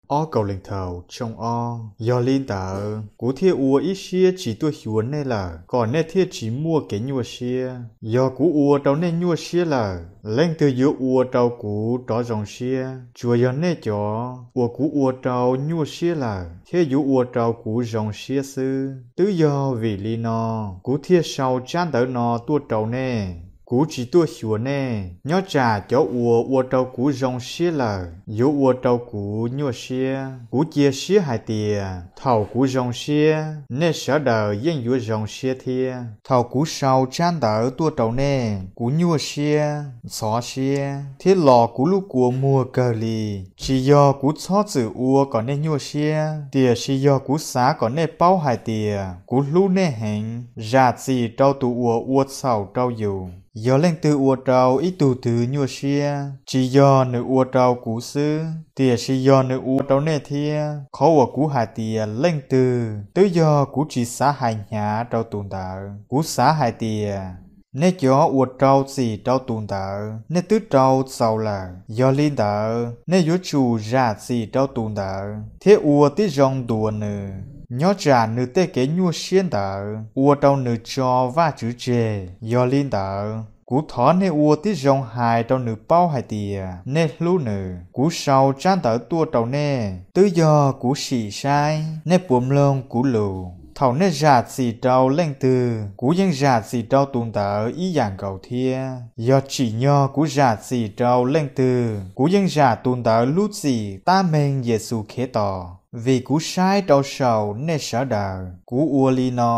Ob Kauleethaus tshooj ob. Yog li ntawd, kuv thiaj ua ib siab tsis tuaj xyuas nej lawm, kom nej thiaj tsis muaj kev nyuaj siab. Yog kuv ua rau nej nyuaj siab lawm, leej twg yuav ua rau kuv rov zoo siab? Tsuas yog nej cov uas kuv ua rau nyuaj siab lawm thiaj yuav ua rau kuv zoo siab xwb. Twb yog vim li no kuv thiaj sau tsab ntawv no tuaj rau nej. Kuv tsis tuaj xyuas nej, nyob tsam cov uas ua rau kuv zoo siab lawm yuav ua rau kuv nyuaj siab. Kuv cia siab hais tias thaum kuv zoo siab, nej sawv daws yeej yuav zoo siab thiab. Thaum kuv sau tsab ntawv tuaj rau nej, kuv nyuaj siab, ntxhov siab, thiab los kuv lub kua muag kawg li. Tsis yog kuv txhob txwm ua kom nej nyuaj siab, tiam sis yog kuv xav kom nej paub hais tias kuv hlub nej heev. Zam txim rau tus uas ua txhaum rau yus. Yog leej twg ua rau ib tug twg nyuaj siab, tsis yog nws ua rau kuv xwb, tiam sis yog nws ua rau nej thiab. Qhov uas kuv hais tias leej twg, twb yog kuv tsis xav hais hnyav rau tus ntawd. Kuv xav hais tias nej cov uas rau txim rau tus ntawd, nej twb rau txaus lawm. Yog li ntawd, nej yuav tsum zam txim rau tus ntawd thiab ua tib zoo ntuas nws, nyob tsam nws tej kev nyuaj siab ntawd ua rau nws tso Vajtswv tseg. Yog li ntawd, kuv thov nej ua tib zoo hais rau nws paub hais tias nej hlub nws. Kuv sau tsab ntawv tuaj rau nej, twb yog kuv sim saib nej puas mloog kuv lus. Thaum nej zam txim rau leej twg, kuv yeej zam txim rau tus ntawd ib yam nkaus thiab. Yog tsim nyog kuv zam txim rau leej twg, kuv yeej zam tus ntawd lub txim tab meeg Yexus Khetos, vim kuv saib rau saum nej sawv daws. Kuv ua li no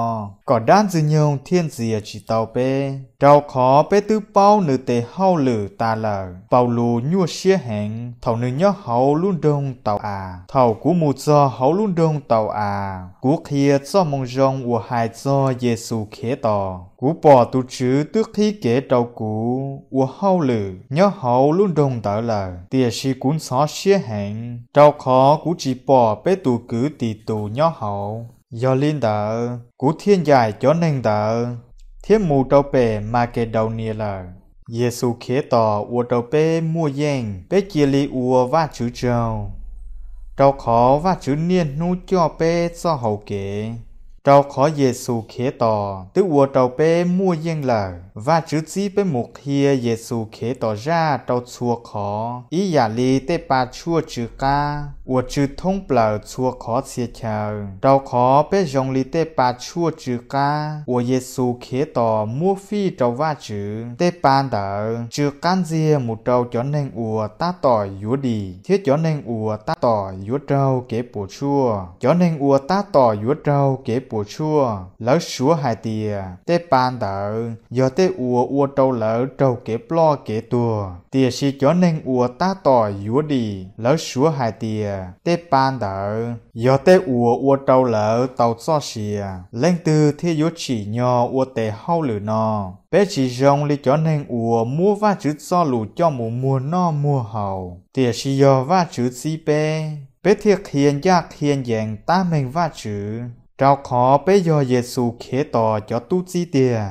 kom dab Ntxwg nyoog thiaj ntxias tsis tau peb, rau qhov peb twb paub nws tes hauj lwm tas lawm. Paulus nyuaj siab heev thaum nws nyob hauv lub nroog Tau-as. Thaum kuv mus txog hauv lub nroog Tau-as, kuv qhia Txojmoo Zoo uas hais txog Yexus Khetos. Kuv pom tus Tswv twb qhib kev rau kuv ua hauj lwm nyob hauv lub nroog ntawd lawm, tiam sis kuv ntxhov siab heev, rau qhov kuv tsis pom peb tus kwv Titus nyob hauv. Yog li ntawd, kuv thiaj ncaim cov neeg ntawd thiab mus rau pem Makedaunias lawm. Yexus Khetos ua rau peb muaj yeej, peb cia li ua Vajtswv tsaug, rau qhov Vajtswv niaj hnub coj peb txoj hau kev. Rau qhov Yexus Khetos twb ua rau peb muaj yeej lawm, Vajtswv txib peb mus qhia Yexus Khetos zaj rau txhua qhov, ib yam li tej pa tshuaj tsw qab uas tsw thoob plaws txhua qhov txhia chaw. Rau qhov peb zoo li tej pa tshuaj tsw qab uas Yexus Khetos muab fij rau Vajtswv, tej pa ntawd tsw qab ntxiag mus rau cov neeg uas tab tom yuav dim thiab cov neeg uas tab tom yuav raug kev puas tsuaj. Cov neeg uas tab tom yuav raug kev puas tsuaj, lawv suav hais tias tej pa ntawd yog tej uas ua rau lawv raug kev ploj kev tuag. Tiam sis cov neeg uas tab tom yuav dim, lawv suav hais tias tej pa ntawd yog tej uas ua rau lawv tau txoj sia. Leej twg thiaj yuav tsim nyog ua tes hauj lwm no? Peb tsis zoo li cov neeg uas muab Vajtswv Txojlus coj mus muag noj muag haus, tiam sis yog Vajtswv txib peb, peb thiaj qhia ncaj qhia ncees tab meeg Vajtswv, rau qhov peb yog Yexus Khetos cov tub txib tiag.